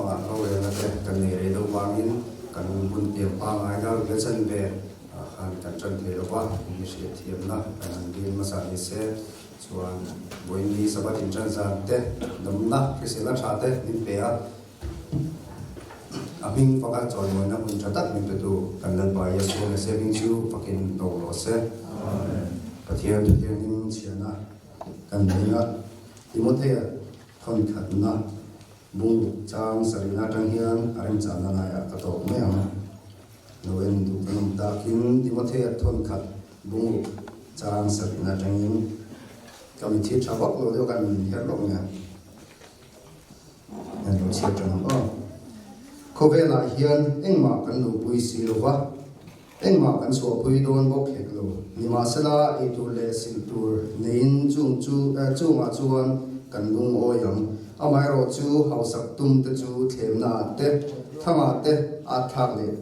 lampangah rorelna te kan nei rei deuh vangin kan hun pian pangngai dar vel chanve ah khan kan tan thei lo va, mi hriatthiamna kan han dil hmasa ni se chuan vawiin Sabbath intan zan te damna hriselna tha te min pe a. A hming faka chawimawina hun tha tak min petu kan Lalpa Yesu Messia hming chu fakin lo rawh se. Pathian Pathianin chhiahna kan nei a, Timothea thawnkhatna bungruk chang sarihna atang hian a remchanna laiah ka tawp mai ang. Lo en duh kan awm takin Timothea thawnkhat bungruk chang sarihna atangin ka mitthi tha vak lo deuh kan her lawk mai ang. An lo chhiat ṭan ang aw. Khawvelah hian engmah kan luhpui si lo va, engmah kan chhuahpui dawn bawk hek lo. Nimahsela, eitur leh silh tur neiin chung chu chungah chuan kan lungawi ang. Amaherawh chu hausak tum te chu thlemnaah te, thangah te a thlak leh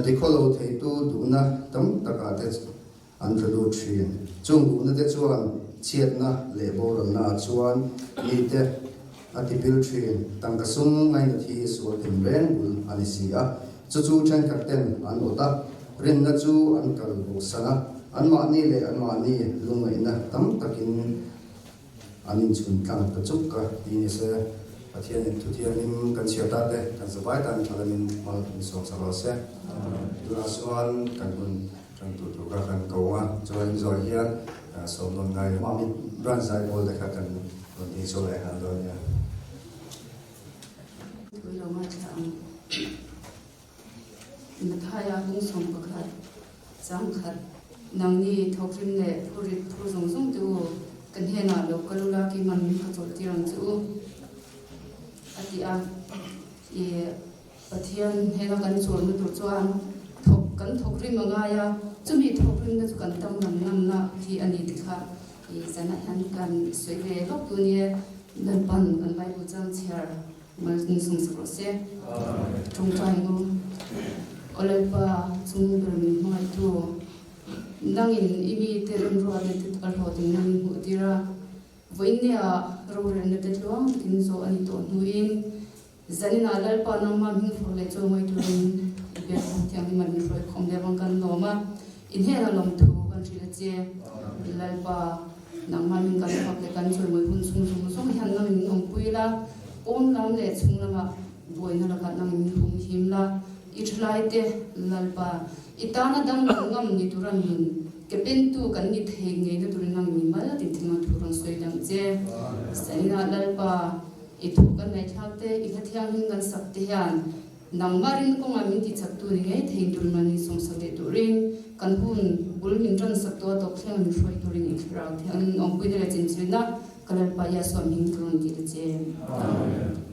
Tikhawlo theitu duhna tam takah te an tla lut thin. Chung duhna te chuan chhiatna leh boralna ah chuan mite a ti pil thin. Tangka sum ngainat hi sual tinreng bul a ni si a. Chu chu thenkhat ten an awt a, rinna chu an kal bosan a, anmahni leh anmahni lungngaihna tam takin An inchhun tlang ta chuk ka ti ni se, Pathianin thuthianghlim kan chhiar ta te, kan zavai tan tha lamin mal min sawm sak rawh se. Tunah chuan kan hun tan tur tur kha kan ko ang a, chuan zawih hian sawm nawn ngai lo. Mahni branch zaipawl te kha kan rawn ti chhuak leh nghal dawn nia. Tui lo ngaithla ang. Mathaia 11, Changkhat, Nangni thawkrim leh phurit phur zawng zawng te u, ka hnenah lo kal ula keiman min ka chawlh tir ang che u, a ti a. I Pathian hnena kan chawlhna tur chuan thawk kan thawkrim a ngai a, chumi thawkrimna chu kan tam lam ngamna hi a ni ti kha i zanah hian kan sawi ve lawk tu nia, Lalpan kan Bible chang chhiar Malsawm sawm sak rawh se. Tawngtai nu Aw Lalpa chung ber min hmangaihtu, nangin i mite remruatna te a hlawhting na min hmuh tir a, vawiinnia rorelna te tluang takin zawh a ni tawh hnuin zaninah Lalpa nangmah hming fawr leh chaw ngawi turin i biak bawk thianghlim a min hruai khawm leh vang kan lawm a, i hnenah lawmthu kan hrilh a che. Lalpa. Nangmah min kan fak leh kan chawimawi hun chhung zawng zawng hian nangin min awmpui la, pawn lam leh chhung lamah buaina lakah nangin min hum him la, i thalaite Lalpa, i tana danglam ngam ni tura nun ke pentu kan ni thei ngeina turin nangin mi mal tin thil nga thu rawn sawi dang che. Sainah Lalpa, i thu kan ngaihthlak te, i hla thianghlim kan sak te hian Nangmah rin kawngah min tichaktu ni ngei thei tur man in sawmsak leh turin kan hun bul min ṭansak tu a tawp thleng min hruai turin i thlarau thiang in awmpuina leh chinchilna ka Lalpa Yahshua hming ka rawn ti ta che. Amen.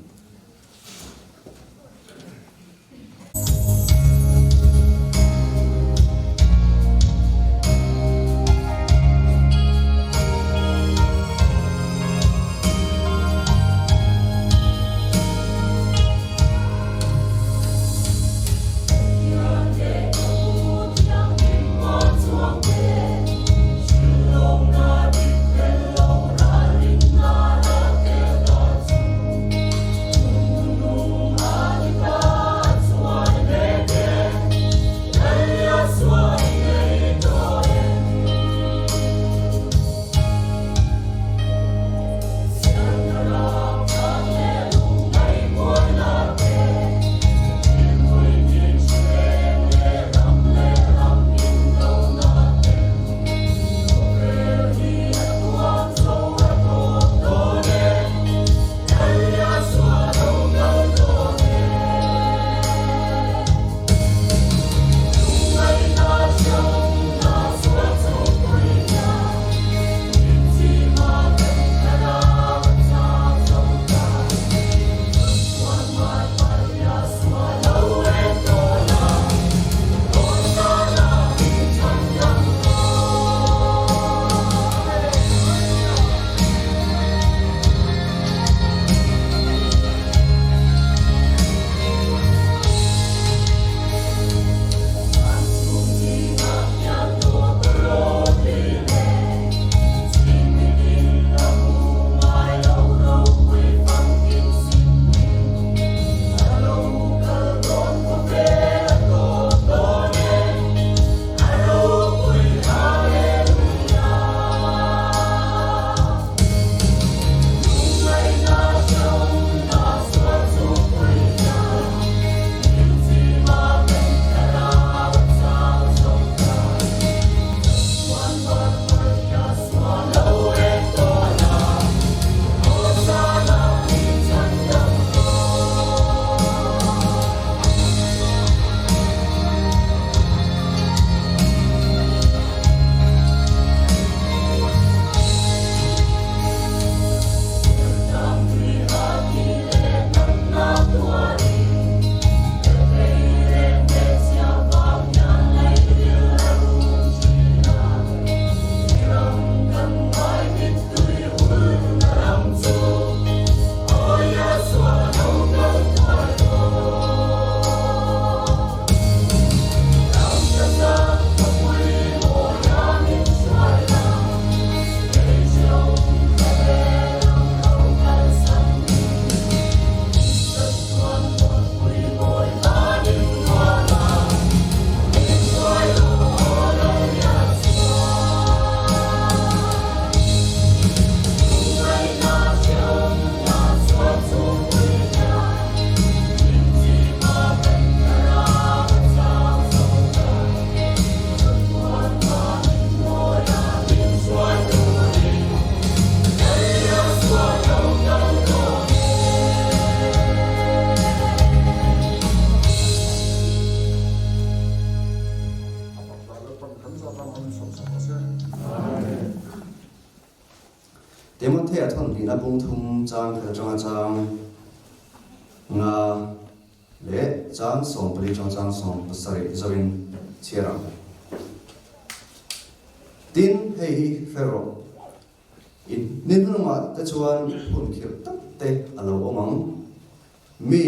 hnihna bung thum chang khat atanga chang nga leh chang 14 atanga chang 17 zawin chhiar ang. Tin, hei hi hre rawh, i ni hnungah te chuan hun khirh tak te a lo awm ang. Mi,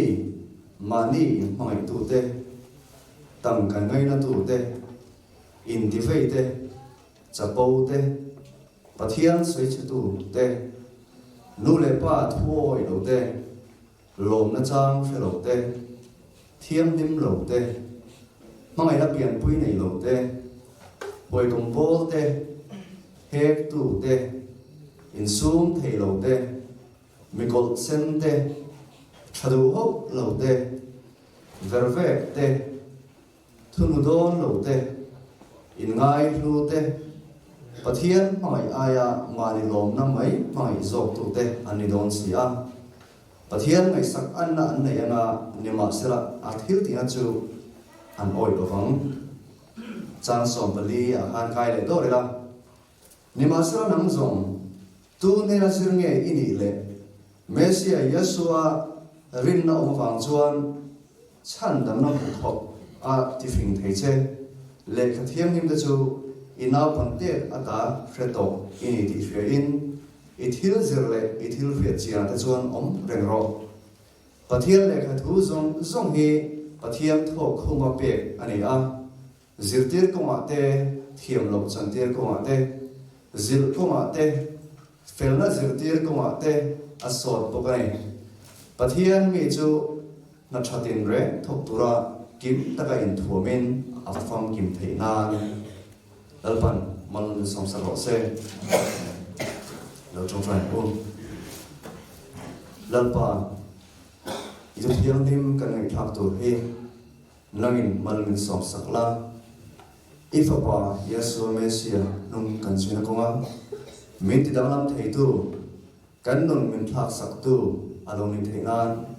mahni inhmangaihtute, tangka ngainatute, intiveite, chapo te, Pathian sawichhetu te, nu leh pa thuawi lo te, lawmna chang hre lo te, thianghlim lo te, hmangaihna pianpui nei lo te, huaikawm pawl te, hektu te, insum thei lo te, mikawlh sen te, tha duh hauh lo te, vervek te, Thunu dawn lo te, inngai hlu te, Pathian hmangaih aia mahni lawmna mai hmangaih zawktu te an ni dawn si a. Pathian ngaihsak anna an nei anga nimahsela a thil tihna chu an awih lovang. Chang 14 ah khan kai leh dawr ila. Nimahsela nang zawng, tu hnena zir nge i nih le? Messiah Yeshua rinna awm avang chuan chhandamna hmuh thawk a tifing thei che. Lehkha thianghlim te chu i naupang tet ata hre tawh i ni tih hriain i thil zir leh i thil hriat chianah te chuan awm reng rawh. Pathian lehkha thu zawng zawng hi Pathian thawk khuma pek a ni a. Zirtir kawngah te, thiam loh chantir kawngah te, zilh kawngah te, felna zirtir kawngah te a sawt bawk a ni. Pathian mi chu hna tha tinreng thawk tura kim taka inthuamin a famkim theih nan Lalpan mal min sawmsak rawh se. Lo tawngtai ang u. Lalpa, i thu thianghlim kan ngaihthlak tur hi Nangin mal min sawmsak la, i Fapa Yeshua Messiah hnung kan zuina kawnga min ti danglam theitu, kan nun min thlaksaktu a lo ni theih nan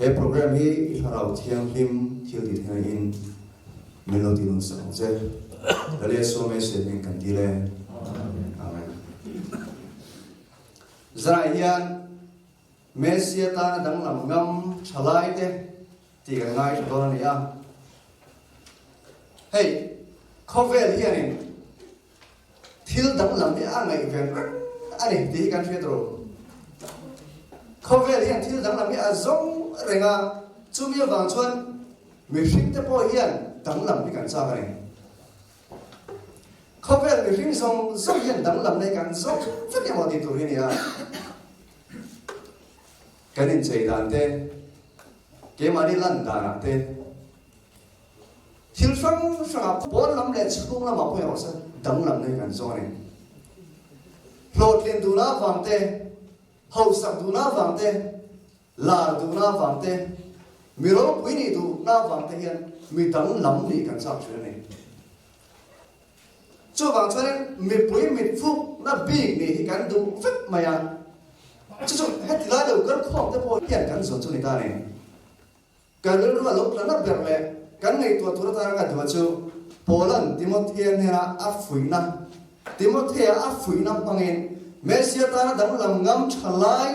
he program hi i Thlarau Thianghlim thil ti theihna in min lo ti nun sak ang che. Lal Yeshua Messiah hming kan dil e. Amen. Zanah hian Messiah tana danglam ngam thalaite tih kan ngaithla dawn a ni a. Hei, khawvel hianin thil danglam hi a ngaihven reng a ni tih hi kan hriat ru. Khawvel hian thil danglam hi a zawng reng a, chumi avang chuan mihringte pawh hian danglam hi kan chak a ni. Khawvel mihring zawng zawng hian danglam nei kan zawng vek emaw tih tur hi a ni a. Kan inchei dan te, keimahni lan danah te, thil hrang hrangah pawn lam leh chhung lamah pawh erawh chuan danglamna hi kan zawng a ni. Hlawhtlin duhna avang te, hausak duhna avang te, lar duhna avang te, mi ropui nih duhna avang te hian mi danglam nih kan chak thin a ni. Chuvang chuanin mipui mitfukna bik nih hi kan duh vek mai a, chu chu heti lai lo kal khawm te pawh hian kan zawn chu ni ta a ni. Kan rilru a lo tla na ber leh kan ngaihtuah tur atana ka duh chu Paula'n Timothea hnena a fuihna, Timothea a fuihna hmangin Messia tana danglam ngam tha lai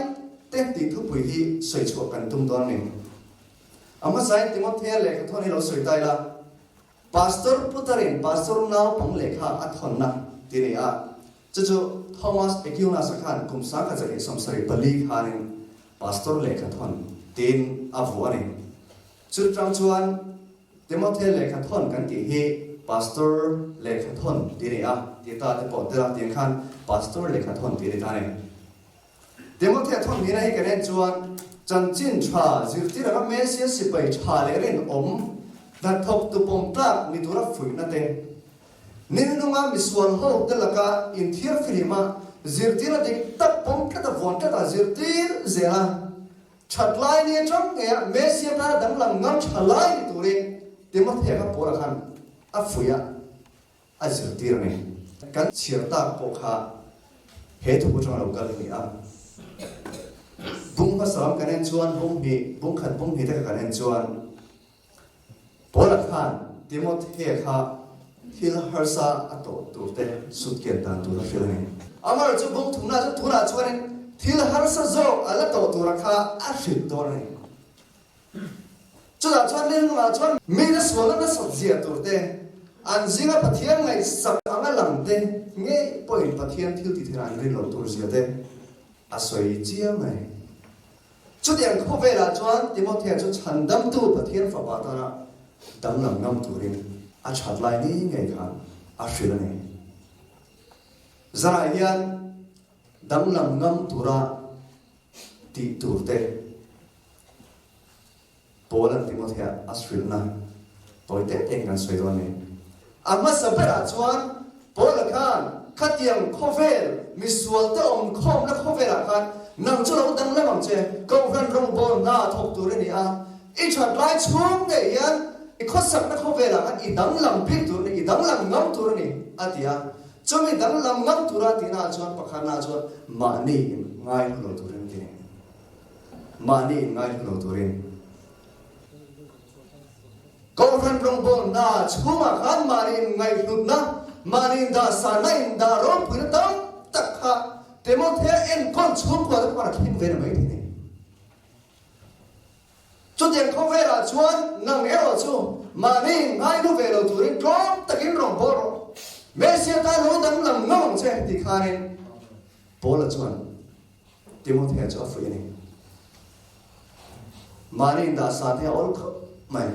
te tih thupui hi sawi chhuah kan tum dawn a ni. A hmasain Timothea lehkha thawn hi lo sawi ta ila. Pastor Putarin Pastor naupang lehkha a thawnna ti ni a, chu chu Thomas Aquinas-a khan kum 1774 khanin Pastor lehkha thawn tiin a vuah a ni. Chu tang chuan Timothy lehkha thawn kan tih hi Pastor lehkha thawn ti ni a, ti ta te pawh tel a, tiang khan Pastor lehkha thawn ti a ni ta a ni. Timothea thawn hina hi kan en chuan chanchin tha zirtir anga Messiah sipai tha leh rinawm hnathawk tupawm tlak ni tura fuihna te, ningnunga misual ho te laka inthiar fihlima zirtirna dik tak pawm tlata vuan tlata zirtir zel a that lai ni atang ngeia Messiah tana danglam ngam tha lai ni turin Timothea kha Paula khan a fuih a. A zirtir a ni. Kan chhiar tak pawh kha he thu atanga lo kal a ni a. Bung hmasa lam kan en chuan bung hnih, bung khat bung hnih te kha kan en chuan Paula khan Timothea kha thil harsa a tawh tur te sut kian dan tur a hrilh a ni. Amar chu bung thumna chu tunah chuanin. Thil harsa zawk a la tawh tura kha a hrilh dawn a ni. Chutah chuan rilnungah chuan mite sualna nasat zia tur te, an zinga Pathian ngaihsak anga lang te ngei pawhin Pathian thil ti theihna an rin loh tur zia te a sawi chiang a ni. Chutiang khawvelah chuan Timothea chu chhandamtu Pathian fapa tana danglam ngam turin a that lai ni ngei khan a hrilh a ni. Zanah hian danglam ngam tura tih tur te Paul-a'n Timothea a hrilhna tawi teh teh in kan sawi dawn a ni. A hmasa berah chuan Paul-a khan khatiang khawvel misual te awm khawmna khawvelah khan nang chu lo danglam ang che, Kohhran rawngbâwl hna thawk tur i ni a, i that lai chhung ngei hian i khawsakna khawvelah khan i danglam bik tur a ni, i danglam ngam tur a ni, a ti a. Chumi danglam ngam tura tihnaah chuan pakhatnaah chuan mahni in ngai hlu lo turin ti. Mahni in ngai hlu lo turin. Kohhran rawngbawlna chhungah khan mahni in ngaihhlutna, mahni in dahsanna, in dah ropuina tam tak kha Timothea enkawl chhungkua te pawh a thleng ve na mai thei a ni. Chutiang khawvelah chuan nang erawh chu mahni ngaihlu ve lo turin tlawm takin rawn bawl rawh. Messia tan lo danglam ngam ang che tih khanin Paula chuan Timothea chu a fuih a ni. Mahni indahsan hi a awl khawp mai.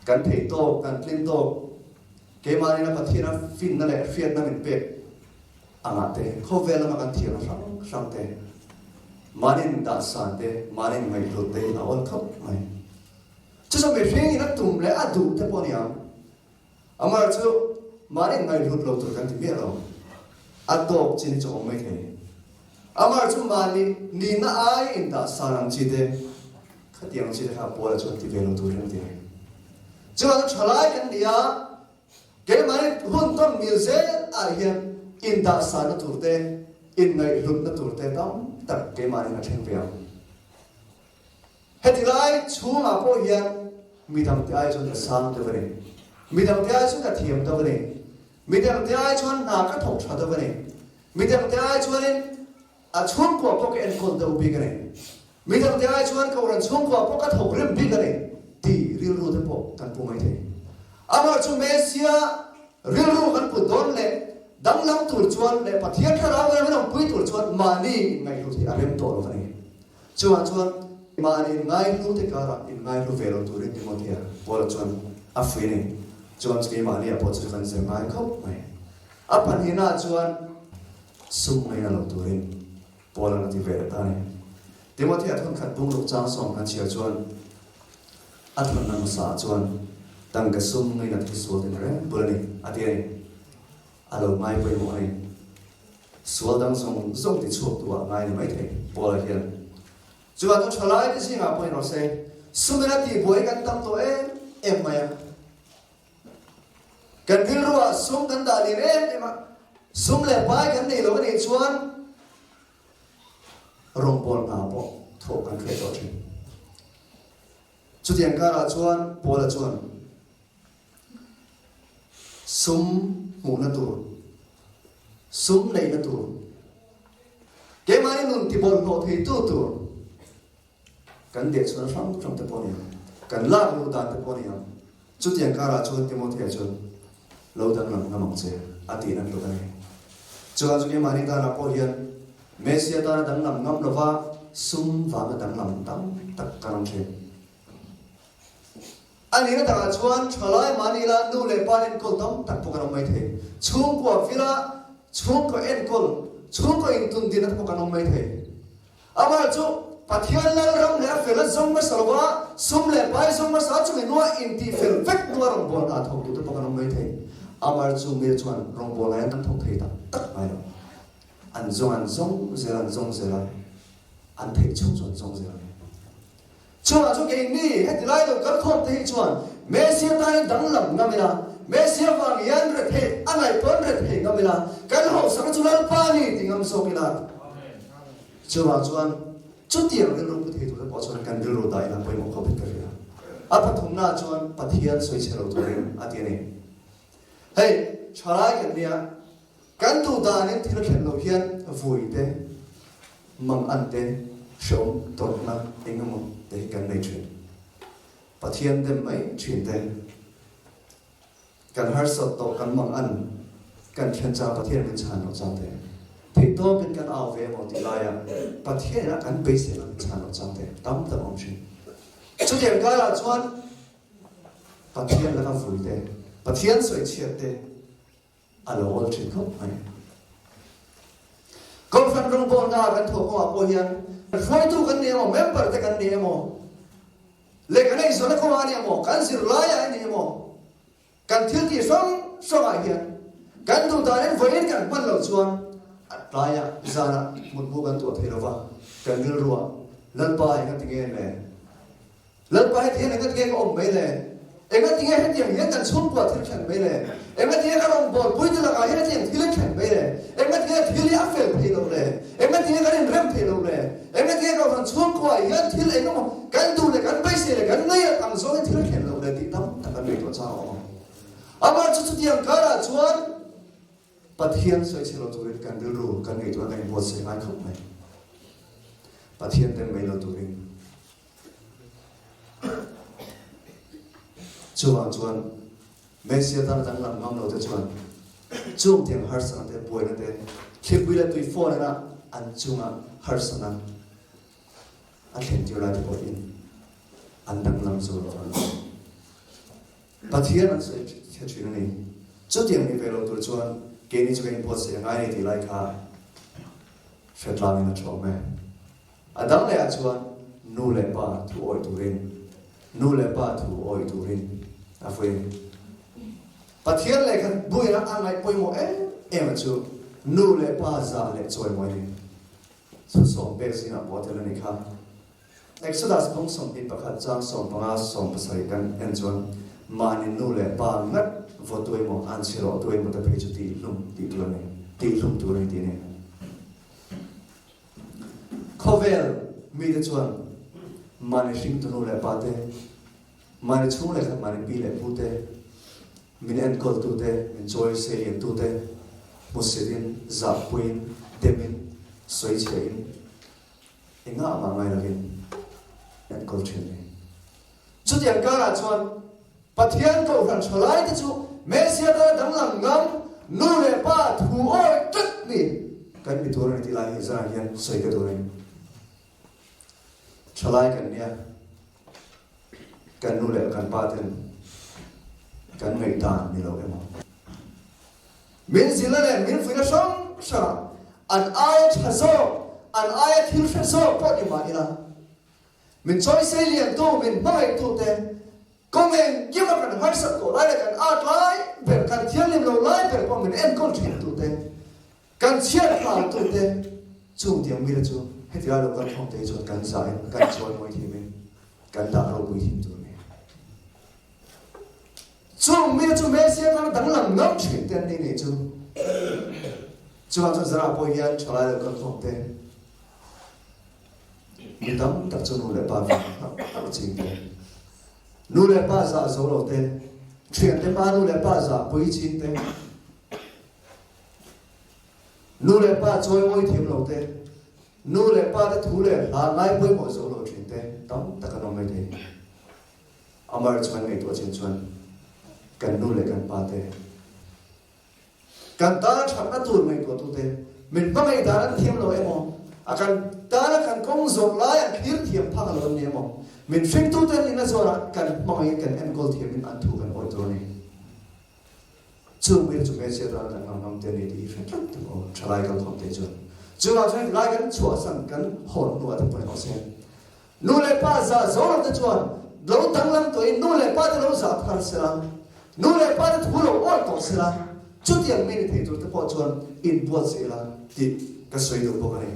Kan theih tawk, kan tlin tawk, keimahni na Pathiana finna leh hriatna min pek Angah te, khawvel lama kan thiamna hrang hrang te, mahnin dahsan te, mahnin ngaihhlut te hi a awl khawp mai. Chu chu mihring in a tum leh a duh te pawh a ni ang. Amar chu mahnin ngaihhlut lo tur kan ti miah lo. A tawk chin hi chu awm mai thei. Amar chu mahni nihna ai in dahsan ang chi te, khatiang chi te kha Paula chuan ti ve lo tur hi a ti. Chuvang chu thalai kan ni a, Keimahni hun tawn mil zel ah hian indahsahna tur te, inngaihhlutna tur te tam tak keimahni a thleng ve ang. Heti lai chhungah pawh hian midangte ai chuan ka sang deuh a ni. Midangte ai chuan ka thiam deuh a ni. Midangte ai chuan hna ka thawk tha deuh a ni. Midangte ai chuanin a chhungkua pawh ka enkawl deuh bik a ni. Midangte ai chuan Kohhran chhungkua pawh ka thawk rim bik a ni tih rilru te pawh kan pu mai thei. Amah chu Messia rilru kan put dawn leh danglam tur chuan leh Pathian thlarau ngai min awmpui tur chuan mahni inngaihhlut hi a rem tawh lo a ni. Chuvang chuan mahni inngaihlu te karah inngaihlu ve lo turin Timothea Paula chuan a fuih a ni. Chuan keimahni ah pawh chu kan zir ngai khawp mai. A pahnihnaah chuan sum ngaina lo turin Paul-a'n a ti ve leh ta a ni. Timothea thawnkhat bungruk chang sawm kan chhiar chuan a thawnna hmasaah chuan tangka sum ngaina thil sual tin reng bul a ni a ti a ni. A lo ngai pawimawh a ni. Sual dang zawng zawng ti chhuak tu ah ngai ni mai thei Paul-a hian. Chuvang chu thalai te zingah pawhin rawh se, sumin a tihbuai kan tam tawh em em mai a. Kan rilruah sum kan dah lir em em a, sum leh pai kan nei lo a nih chuan rawngbâwl hna pawh thawh kan hreh tawh thin. Chutiang karah chuan Paula chuan sum hmuhna tur, sum neihna tur, keimahni nun tibawlhhlawh theitu tur, Kan dehchhuan hrang hrang te pawh a ni ang, kan lak luh dan te pawh a ni ang. Chutiang karah chuan Timothea chuan, Lo danglam ngam ang che, a tiin an lut a ni. Chuan chu keimahni tanah pawh hian Messia tana danglam ngam lova sum vanga danglam tam tak kan awm thin. A nihna takah chuan thalai mahni ila nu leh pa enkawl tam tak pawh kan awm mai thei. Chhungkua vila chhungkaw enkawl, chhungkaw intundinna te pawh kan awm mai thei. Amah chu Pathian Lalram leh a fel a zawng hmasa lo va, sum leh pai zawng hmasa chumi hnua intihfel vek hnua rawngbâwl hna thawk duhte pawh kan awm mai thei. Amah chu mi chuan rawngbâwl aiin an thawk thei tak tak ngai lo. An zawng an zawng zel an zawng zel a, an theih chhung chu an zawng zel a ni. Chungah chu keini heti lai lo kal khawm te hi chuan Messia tan danglam ngam ila, Messia vang hian rethei a ngaih pawn rethei ngam ila, kan hauhsakna chu Lalpa ni ti ngam zawk ila. Chuvang chuan chutiang rilru pu thei turte pawh chuan kan rilru dah ila pawimawh khawp in ka hria. A pathumnaah chuan Pathian sawichhe lo turin a ti a ni. Hei, thalai kan nia, kan duh danin thil a thlen loh hian vui te. Mang an te hreawm tawrhna eng emaw te hi kan nei thin. Pathian dem mai thin te. Kan harsat tawh kan mang an kan thlen chang Pathian min chhan loh chang te. Theihtawpin kan au ve emaw tih laia Pathian ina kan beisei ang chhan loh chang te tam tak a awm thin. Chutiang karah chuan Pathian laka vui te, Pathian sawichhiat te a lo awl thin khawp mai. Kohhran rawngbawlna kan thawh kawngah pawh hian hruaitu kan ni emaw, member te kan ni emaw, leh kan eizawnna kawngah a ni emaw, kan zirlaiah a ni emaw, kan thil tih hrang hrangah hian kan duh danin vawiin kan hman loh chuan a tlaiah zanah mutmu kan tuah thei lova, kan rilruah Lalpa engati nge le? Lalpa heti hian engati nge ka awm mai le? Engati nge hetiang hian kan chhungkua thil thlen mai le? Engati nge ka rawngbâwl puite lakah hian hetiang thil a thlen mai le? Engati nge thil hi a fel thei lo le? Engati nge kan inrem thei lo le? Engati nge Kohhran chhungkua hian thil eng emaw kan duh leh kan beisei leh kan ngaih ang zawngin thil a thlen lo le tih tam tak kan ngaihtuah chang a awm ang. Amah chu chutiang karah chuan Pathian sawichhe lo turin kan rilru kan ngaihtuah kan inbuatsaih ngai khawp mai. Pathian dem mai lo turin. Chuvang chuan Messiah tana danglam ngam lo te chuan chung tiang harsatna te, buaina te, thlipui leh tui fawn ina an chunga harsatna a thlen tir lai te pawhin an danglam zo lo ang. Pathian an sawi chhe thin a ni. Chutiang ni ve lo tur chuan keini chu ka inbuatsaih a ngai a ni tih lai kha hretlangin a ṭhawm e. A dang lehah chuan nu leh pa thu awih turin, nu leh pa thu awih turin a vui a ni. Pathian lehkha buina a ngaih pawimawh em em a chu nu leh pa zah leh chawimawi a ni. Thusawm pek zingah pawh a tel a ni kha. Exodus bung 21 chang 15 17 kan en chuan mahni nu leh pa ngat vaw tu emaw an chhirawh tu emaw te phei chu tihhlum tih tur a ni, tihhlum tur a ni tih a ni. Khawvel mite chuan mahni hringtu nu leh pa te, mahni chhung leh khat mahni pi leh pu te, min enkawltu te, min chawi seiliantu te hmusitin, zahpuiin, demin, sawichhiahin engah mah ngai lovin enkawl thin a ni. Chutiang karah chuan Pathian Kohhran tha laite chu Messiah tana danglam ngam nu leh pa thu awih tlat mi kan ni tur a ni tih lai hi zanah hian sawi ka duh a ni. Tha lai kan nia, kan nu leh kan pa ten kan ngaihdan ni lo emaw. Min zilna leh min fuihna hrang hrangah an aia tha zawk, an aia thil hre zawk pawh ni mah ila, Min chawisei liantu, min hmangaihtu te, kawng engkima kan harsat tawh lai leh kan at lai ber, kan thianghlim lo lai ber pawh min enkawl thintu te, kan chhiat hlaltu te, chung tiang mite chu heti lai lo kan thawng te hi chuan kan zahin kan chawimawi thimin kan dah ropui thin tur a ni. Chung mite chu Messiah khan danglam ngam thin te an ni nih chu. Chuvang chuan Zara pawh hian thalai lo kan thawng te, Mi tam tak chu nu leh pa vang hlauh hlauh ching te, nu leh pa zah zo lo te, thiante pa nu leh pa zah pui ching te, nu leh pa chawimawi thiam lo te, nu leh pa te thu leh hla ngai pawimawh zo lo thin te tam tak an awm mai thei. Amar chuan ngaihtuah chin chuan kan nu leh kan pa te, Kan tana thatna tur ngaihtuahtute min hmangaih dan an thiam lo emaw, a kan tana kan kawng zawh lai an thlir thiam phak lo an ni emaw, min hringtute an nihna zawnah kan hmangaihin kan enkawl thiamin an thu kan awih tur a ni. Chung mite chu hmeichhia tana kan ngam ngam te a ni tih hi hre tlat tak aw, thalai kalkhawm te chuan. Chuvang chuan heti lai kan chhuahsan kan hawn hnuah te pawh ni rawh se. Nu leh pa zah zo lo te chuan lo danglam tawhin nu leh pa te lo zah thar sela, nu leh pa te thu lo awih tawh sela, chutiang mi ni thei tur te pawh chuan inbuatsaih ila tih ka sawi duh bawk a ni.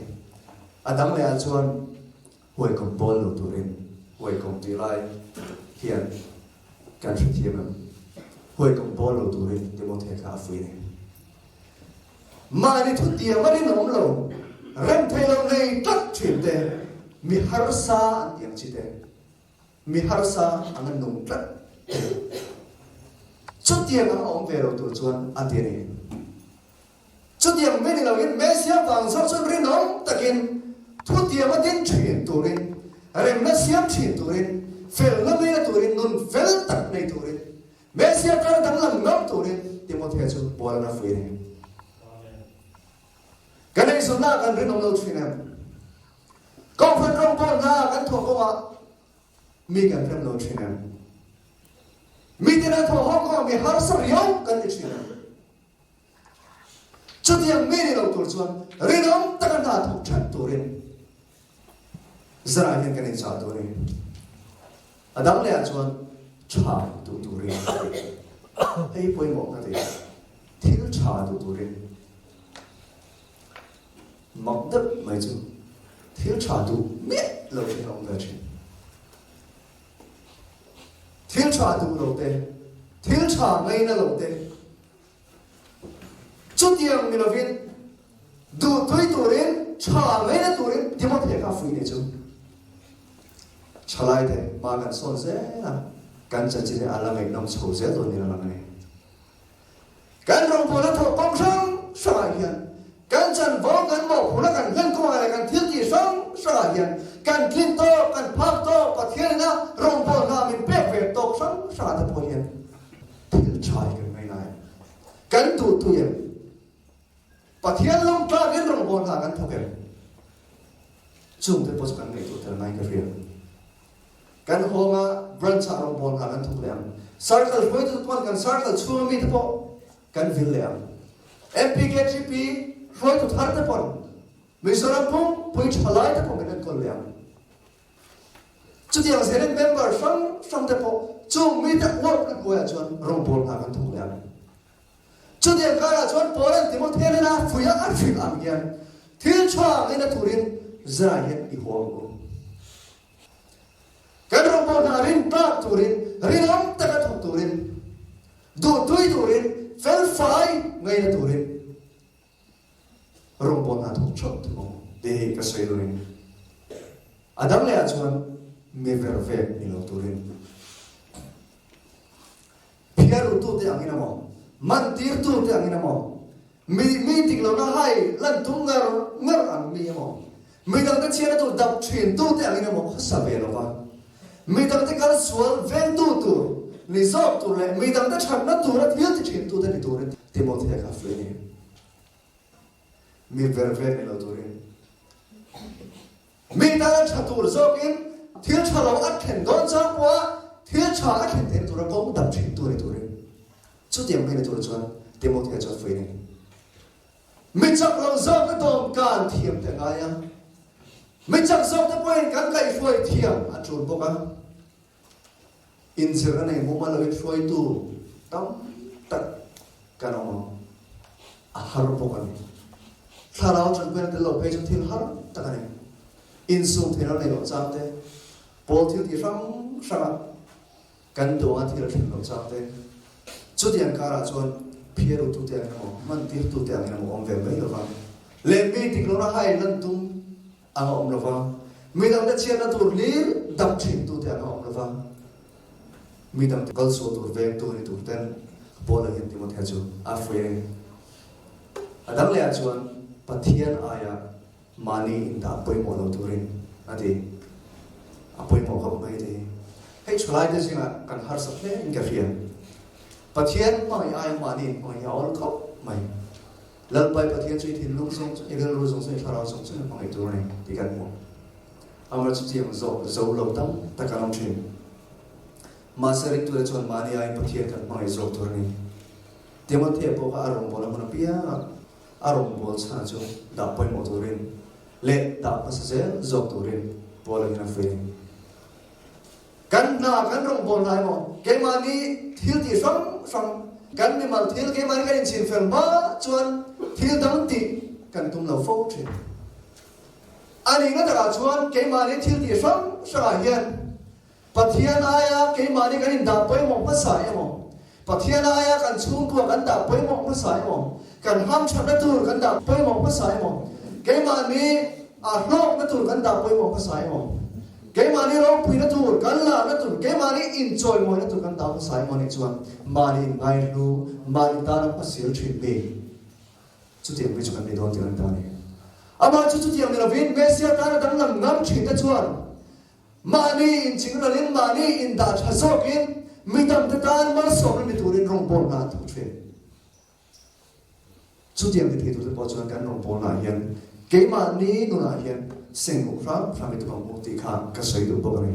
A dang lehah chuan huaikawm pawl lo turin huaikawm tih lai hian kan hrethiam em? Huaikawm pawl lo turin Timothea kha a fuih a ni. Mahni thutiam a rinawm lo, rem thei lo nei tlat thin te, mi harsa an tih ang chi te, mi harsa ang an nung tlat te, chutiang ang a awm ve lo tur chuan a ti a ni. Chutiang mai ni loin Messiah vang zawk chuan rinawm takin. Thutiam a ding thin turin, remna siam thin turin, felna meina turin, nun fel tak nei turin, Messia kar danglam ngam turin Timothea chu Paula'n a fuih a ni. Kan eizawnna ah kan rinawm lo thin em? Kohhran rawngbawlna ah kan thawh kawngah mi kan rem lo thin em? Miten an thawh hawng kawngah mi harsa riau kan ni thin em? Chutiang mi ni lo tur chuan rinawm taka hna thawk that turin zarah hian kan inchah tur a ni. A dang lehah chuan tha duh turin hei pawimawh ka ti, thil tha duh turin mak deuh mai chu thil tha duh miah lo hi an awm ve thin. Thil tha duh lo te, thil tha ngaina lo te, Chutiang ni lovin, duhtui turin, tha ngaina turin Timothea kha fuih nei chu. Thalaite hma kan sawn zel a, kan chanchin hi a la ngaihnawm chho zel dawn niin a lang a ni. Kan rawngbawlna thawh kawng hrang hrangah hian, kan chanvo, kan mawhphurhna kan hlen kawngah leh kan thil tih hrang hrangah hian kan tlin tawk, kan phak tawk, Pathianina rawngbawlna min pek ve tawk hrang hrangah te pawh hian Thil tha hi kan ngaih lai kan duh tui em? Pathian lawng tlak in rawngbâwl hna kan thawk em? Chung te pawh chu kan ngaihtuah tel ngai ka hria. Kan hawnga branch ah rawngbâwl hna kan thawk leh ang. Circle hruaitu te pawn kan circle chhunga mi te pawh kan vil leh ang. MPKGP hruaitu thar te pawn Mizoram pumpui tha lai te pawh min enkawl leh ang. Chutiang zelin member hrang hrang te pawh chung mite work na hnuaiah chuan rawngbâwl hna kan thawk leh ang. Chutiang karah chuan Paula'n Timothea hnena fuih a a hrilh ang hian thil tha ngaina turin zirah hian i haw ang u. Kan rawngbâwl hna rin tlak turin, rinawm taka thawk turin, duhtui turin, felfai ngaina turin, Rawngbâwl hna thawk ṭheuh thung ang tih hi ka sawi lo in a dang leh ah chuan mi ver vek ni lo turin phiar u tute angin emaw, man tir tute angin emaw, mi mi tik lohna hai lan tum ngar ngar ang mi emaw, mi dangte chhiatna tur dap ṭhin tute angin emaw khawsa ve lo va, mi dangte kal sual vengtu tur ni zawk tur leh mi dangte ṭhatna tura thil ti ṭhin tute ni turin Timothea kha fuih a ni. Mi ver ve ni lo turin mi tana tha tur zawkin thil tha lo a thlen dawn chang pawha thil tha a thlen theihna tura kawng dap thin tu ni turin chutiang mai ni tur chuan Timothea chuan fuih a ni. Mi chak lo zawk te dawmkan thiam te a ngai a, mi chak zawk te pawhin kan kaihhruai thiam a tul bawk a. Inzirna nei mumal loin hruaitu tam tak kan awm ang. A har bawk a ni. Thlarau tanpuina tel lo phei chu thil har tak a ni. Insum theihna nei loh chang te, pawl thil ti hrang hranga kan duanga thil a thlen loh chang te, chutiang karah chuan phiarutute ang emaw, hmantirtute ang emaw awm ve mai lova, leh mi dik lohna hai lan tum ang a awm lo va, midangte chhiatna tur hlir dap thintute ang a awm lo va, midangte kalsual tur vengtu ni tur ten Paula hian Timothea chu a fuih a ni. A dang lehah chuan Pathian aia mahni indah pawimawh lo turin a ti. A pawimawh khawp mai te hi. Hei thalaite zingah kan harsa hle in ka hria. Pathian hmangaih aia mahni inhmangaih hi a awl khawp mai. Lalpai Pathian chu i thinlung zawng chu, i rilru zawng chu, i thlarau zawng chu i hmangaih tur a ni tih kan hmu. Amah chu chiang zawh zo lo tam tak an awm thin. Mahse ringtute chuan mahni aiin Pathian kan hmangaih zawk tur a ni. Timothea pawh kha a rawngbâwl a hmun apianga a rawngbâwl chhan chu dah pawimawh turin leh dah hmasa zel zawk turin Paula hian a fuih a ni. Kan hna kan rawngbâwl hna emaw, keimahni thil tih hrang hrang, kan mimal thil keimahni kan inchhin fel hma chuan thil dang tih kan tum lo fo thin. A nihna takah chuan keimahni thil tih hrang hrangah hian Pathian aia keimahni kan indah pawimawh hmasa emaw, Pathian aia kan chhungkua kan dah pawimawh hmasa emaw, kan hamthatna tur kan dah pawimawh hmasa emaw, keimahni a hlawkna tur kan dah pawimawh hmasa emaw, Keimahni ropuina tur, kan larna tur, keimahni inchawimawina tur kan dah hmasa emaw nih chuan mahni inngaihlu, mahni tana hmasil thin mi chutiang mi chu kan ni dawn tih kan ta a ni. Amah chu chutiang ni lovin Messia tana danglam ngam thinte chuan mahni inchinglalin mahni indah tha zawkin midangte tan malsawmna ni turin rawngbawlna an thawk thin. Chutiang ti thei turte pawh chuan kan rawngbawlnaah hian keimahni nunah hian senguk hram hram i tum ang u tih kha ka sawi duh bawk a ni.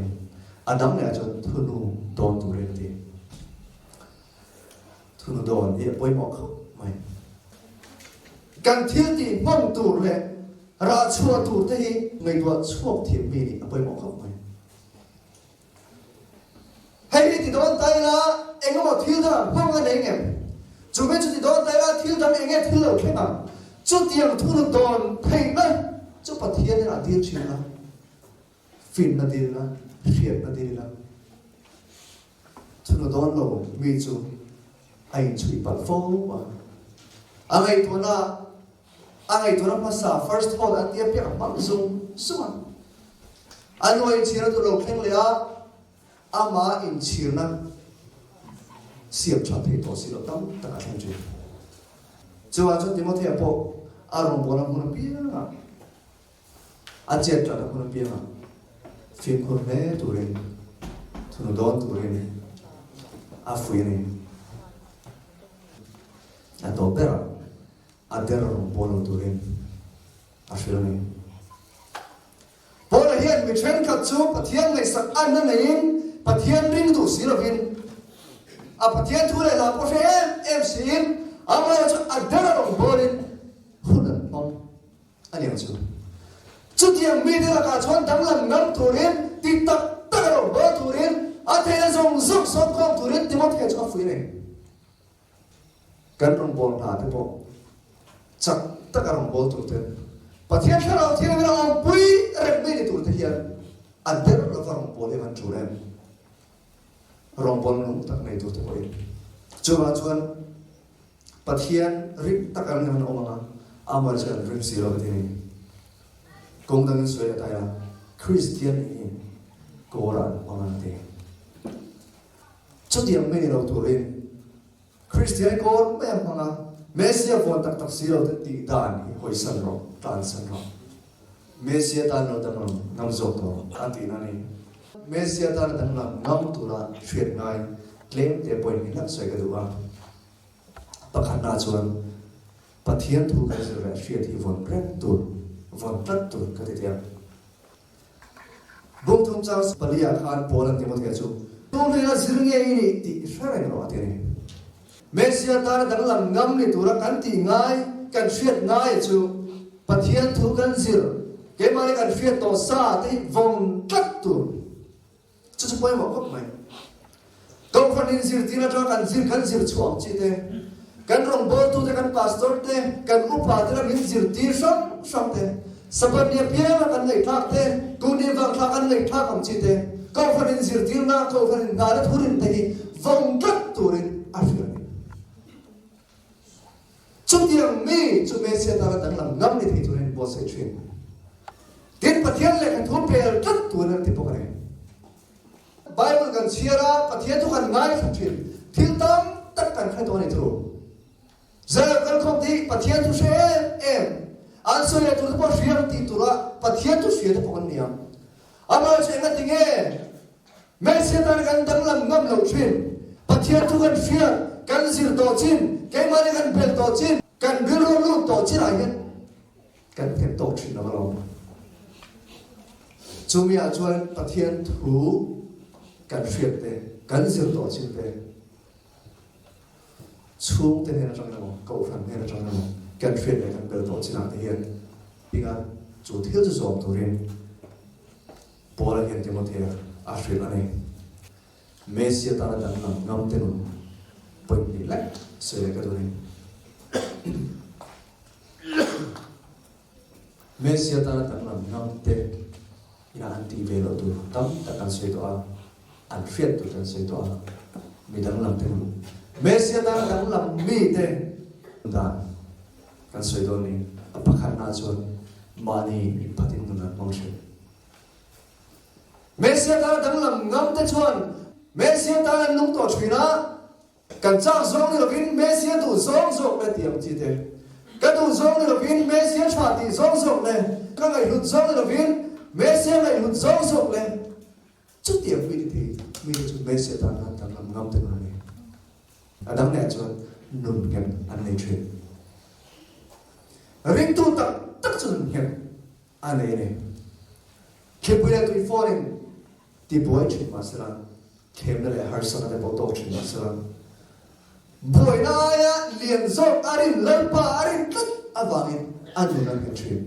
A dang lehah chuan thunu dawn turin a ti. Thunu dawn hi a pawimawh khawp mai. Kan thil tih hmang tur leh rah chhuah tur te hi ngaihtuah chhuak thiam mi nih a pawimawh khawp mai. Hei hi ti dawn ta ila eng emaw thil dangah hmang a nei ngem? Chumi chu ti dawn ta ila thil dang eng nge thil lo thleng ang? Chutiang thunu dawn theihna chu Pathian in a dil thin a, finna dil ila, hriatna dil ila. Thunu dawn lo mi chu a inchhuih palh fo a. A ngaihtuahna A ngaihtuahna hmasa first thought an tia piak a hmang zung zung a. A nu a inchhirna tur lo thleng leh a, ama inchhirna siam tha thei tawh si loh tam tak a thleng thin. Chuvang chuan Timothea pawh a rawngbawlna hmun apiangah, a chet thatna hmun apiangah fimkhur hle turin, thunu dawn turin a fuih a ni. A tawp berah A der rawn pawl lo turin a hrilh a ni. Paula hian mi thenkhat chu Pathian ngaihsak anna neiin Pathian ring duh si lovin a Pathian thu leh hla pawh hre em em siin amaherawh chu a der rawn pawlin hun an hmang a ni ang chu. Chutiang mite lakah chuan danglam ngam turin ti tak tak a rawn bawl turin a theihna zawng zawng sawmkhawm turin Timothea chu a fuih a ni. Kan rawngbâwl hna te pawh chak taka rawngbâwl tur te, Pathian Thlarau Thianghlim a awmpui reng mai ni tur te hian a der lova rawngbâwl hi a van ṭul em? Rawngbâwl nung tak nei tur te pawhin. Chuvang chuan Pathian ring tak ang hian an awm ang a, amah chu an ring si lo ti a ni. Kawng dangin sawi leh ta ila, Kristian nih hi kawrah an hmang ang a ti. Chutiang mai ni lo turin Kristian kawl mai a hmang a, Messia vawn tak tak si lo te tih dan hi hawisan rawh, tlansan rawh. Messia tan lo danglam ngam zawk tawh rawh a tihna a ni. Messia tana danglam ngam tura hriat ngai tlem te pawhin hi hlak sawi ka duh a. Pakhatna chuan Pathian thu kan zir leh hriat hi vawn reng tur, vawn tlat tur ka ti teh ang. Bungthum chang palia khan Paul an Timothea chu Tûnrina zir nge i nih tih hre reng rawh a ti a ni. Messia tana danglam ngam ni tura kan tih ngai, kan hriat ngaia chu Pathian thu kan zir, keimahni kan hriat tawh sa te hi vawng tlat tur. Chu chu pawimawh khawp mai. Kohhran in zirtir atanga kan zir kan zir chhuah ang chi te, kan rawngbawltu te, kan pastor te, kan upa te la min zirtir hrang hrang te, Sabbath ni apianga kan ngaihthlak te, tuni vangthla kan ngaihthlak ang chi te, Kohhran in zirtirna, Kohhran in hnana thurin te hi vawng tlat turin a hrilh a ni. Chutiang mi chu Messia tana danglam ngam ni thei turin buatsaih thin. Tin, Pathian lehkha thu pel tlat turin an ti bawk a ni. Bible kan chhiar a, Pathian thu kan ngaithla thin. Thil tam tak kan hre tawh a ni thu. Zalem kalkhawm te hi Pathian thu hre em em, an sawi leh tur te pawh hria ang tih tura Pathian thu hria te pawh kan ni ang. Amaherawhchu engati nge Messia tan kan danglam ngam lo thin. Pathian thu kan hriat, kan zir tawh chin, keimahni kan belh tawh chin, kan rilru lut tawh chinah hian kan nghet tawk thin lo alawm. Chumi ah chuan Pathian thu kan hriat te, kan zir tawh chin te, chhungte hnen atang emaw, kohhran hnen atang emaw kan hriat leh kan belh tawh chinah te hian tinga chu thil chu zawm turin Paula hian Timothea a hrilh a ni. Messia tana danglam ngam te nun pawih hnih lek sawi leh ka duh a ni. Messia tana danglam ngam te ina an tih ve loh tur tam tak kan sawi tawh a, an hriat tur kan sawi tawh a, mi danglam te nun. Messia tana danglam mi te dan kan sawi dawn ni. A pakhatna chuan mahni inphatin nun an hmang thin. Messia tana danglam ngam te chuan Messia tan an nung tawh thin a, kan chak zawng ni lovin Messia duh zawng zawk le tih ang chi te. Ka duh zawng ni lovin Messia tha tih zawng zawk le, ka ngaihhlut zawng ni lovin Messia ngaihhlut zawng zawk le. Chutiang mi ti thei mite chu Messia tan khan danglam ngam te tur a ni. A dang leh chuan nun nghet an nei thin. Ringtu tak tak chu nun nghet a nei a ni. Thlipui leh tui fawnin tibuai thin mahsela, thlemna leh harsatna te pawh tawk thin mahsela, buaina aia lian zawk a rin Lalpa a rin tlat avangin a nun a nghet thin.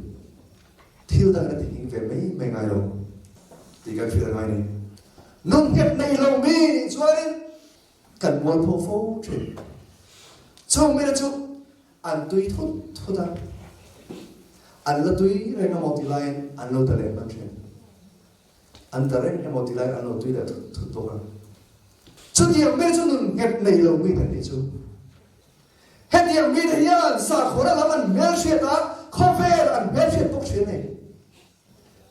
Thil dang a ti hing ve mai mai ngai lo tih kan hrilh a ngai ni. Nun nghet nei lo mi nih chuanin kan mualpho fo thin. Chung mite chu an tui thut thut a, an la tui reng emaw tih laiin an lo ta leh hman thin. An ta reng emaw tih laiin an lo tui leh thut thut bawk a. Chutiang mi chu nun nghet nei lo mi kan nih chu. Hetiang mite hian sakhawna lam an hmelhriat a, khawvel an hmelhriat bawk thin a ni.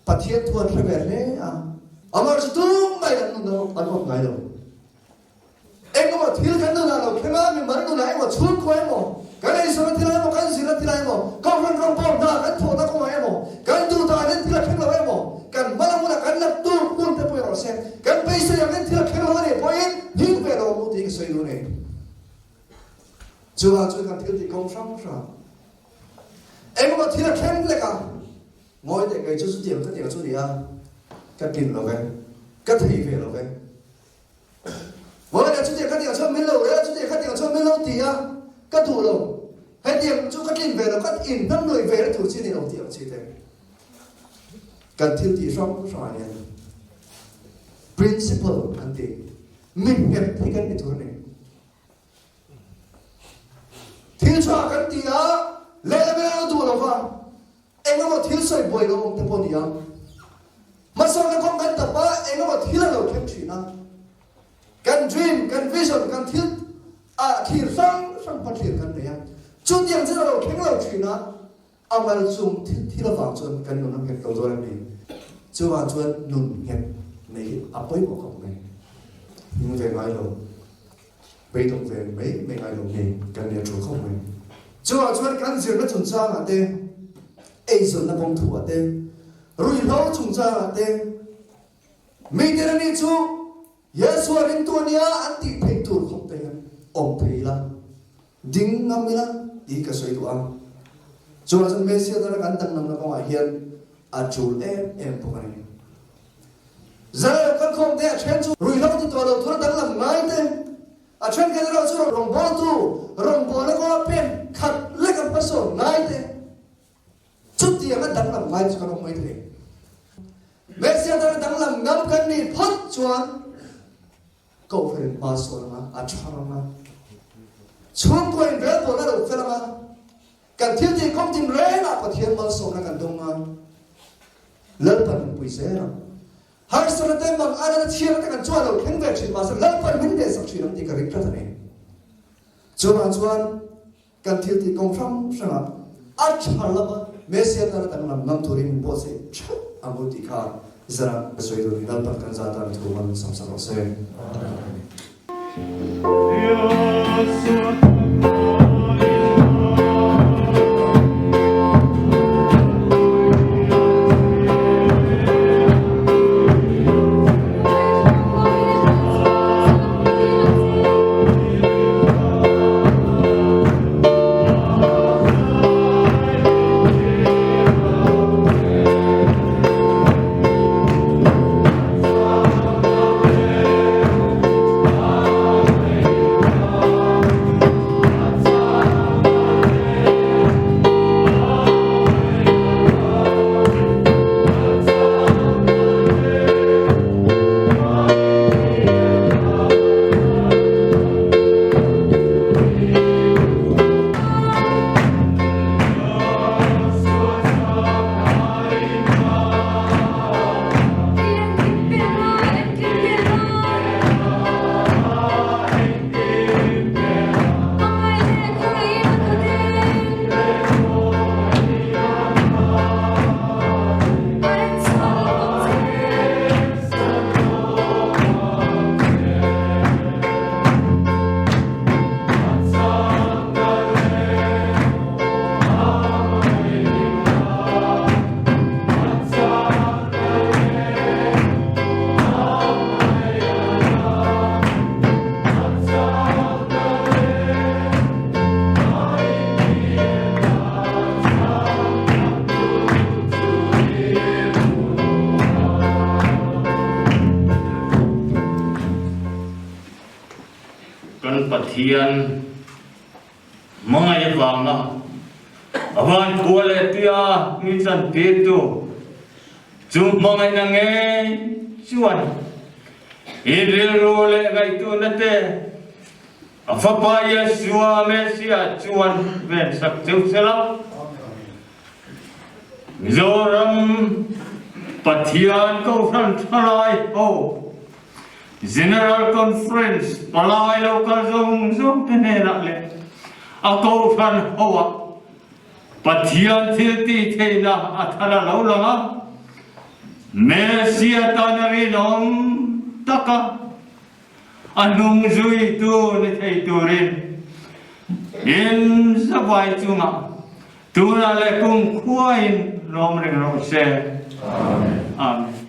Pathian thu an hre ve hle a, amah chu tumah an nun an awm ngai lo. Engemaw thil kan nunah lo thleng a, mimal nunah emaw, chhungkua emaw, kan eizawnna thil emaw, kan zirna thil emaw, kohhran rawngbawlna kan thawhna kawngah emaw, kan duhdanin thil a thleng lo emaw, kan hma lam hunah kan lak tur hun te pawh erawh se, kan beisei angin thil a thleng lo a nih pawhin him ve lo ang u tih ka sawi duh a ni. Chuvang chuan kan thil tih kawng hrang hrang engemaw thil a thleng lek a, ngawi teh kei chu chutiang ka tiang chu ni a, ka tlin lo ve, ka thei ve lo ve. Ngawi teh chutiang ka tiang chuan min lo rel a, chutiang ka tiang chuan min lo ti a, ka duh lo. Hetiang chu ka tlin ve lo, ka inhnamhnawih ve na tur chi ni lo tih ang chi te. Kan thil tih hrang hrangah hian principle an ti. Mi nghet hi kan ni tur a ni. Thil tha kan ti a, lehlam in an duh lo va, engemaw thil sawi buai lo awm te pawh a ni a. Hmasawnna kawng kan tap a, engemaw thil a lo thleng thin a. Kan dream, kan vision, kan thil ah thlir hrang hrang hmathlir kan nei a. Chutiang chu a lo thleng lo thin a, A mal chung thil thil avang chuan kan nun a nghet lo dawn a ni. Chuvang chuan nun nghet mai hi a pawimawh khawp mai. Hming ve ngai lo, beidawng ve mai mai ngai lo nge kan nia thu khawp mai. Chuvang chuan kan zirna chungchangah te, eizawnna kawng thuah te, ruihhlo chungchangah te, mite na nih chu Yesua ringtu a nia an tih theih tur khawp te hian awm thei ila. Ding ngam ila tih ka sawi duh a. Chuvang chuan Messia tana kan danglamna kawngah hian a tul em em bawk a ni. Zalelo kan khawm te a then chu ruihhlo ti tawh lo tura danglam ngai te, a then khat erawh chu rawngbawltu rawngbawlna kawnga pen khat lek an hmasawn ngai te, chutiang a danglam ngai chu kan awm mai thei. Messia tana danglam ngam kan nih phawt chuan Kohhran hma sawn anga, a thar anga, chhungkua in relbawl a lo fel anga, kan thil tih kawng tin rengah Pathian malsawmna kan dawng a, Lalpan min pui zel ang. Harsatna te, manganna te, chhiarna te kan chuah lo thleng ve thin mahse Lalpan min lehsak thin ang tih ka ring tlat a ni. Chuvang chuan kan thil tih kawng hrang hrangah a tha lama Messiah tana danglam ngam turin min buatsaih theuh ang u tih kha zara ka sawi duh a ni. Lalpan kan za tan thu man sam sak rawh se. Kan Pathian hmangaih avanga a van khua leh tuia mi chantirtu chu hmangaihna ngei chuan i rilru leh ngaihtuahna te a Fapa Yeshua Messiah chuan vensak cheu sela. Mizoram Pathian Kohhran Thalai ho General Conference palai lo kal zawng zawng te hnenah leh a Kohhran ho ah Pathian thil tih theihna a thar a lo lang a, Messia tana rinawm taka a hnung zuitu ni thei turin in zavai chungah tunah leh kumkhuain lawm reng rawh se. Amen.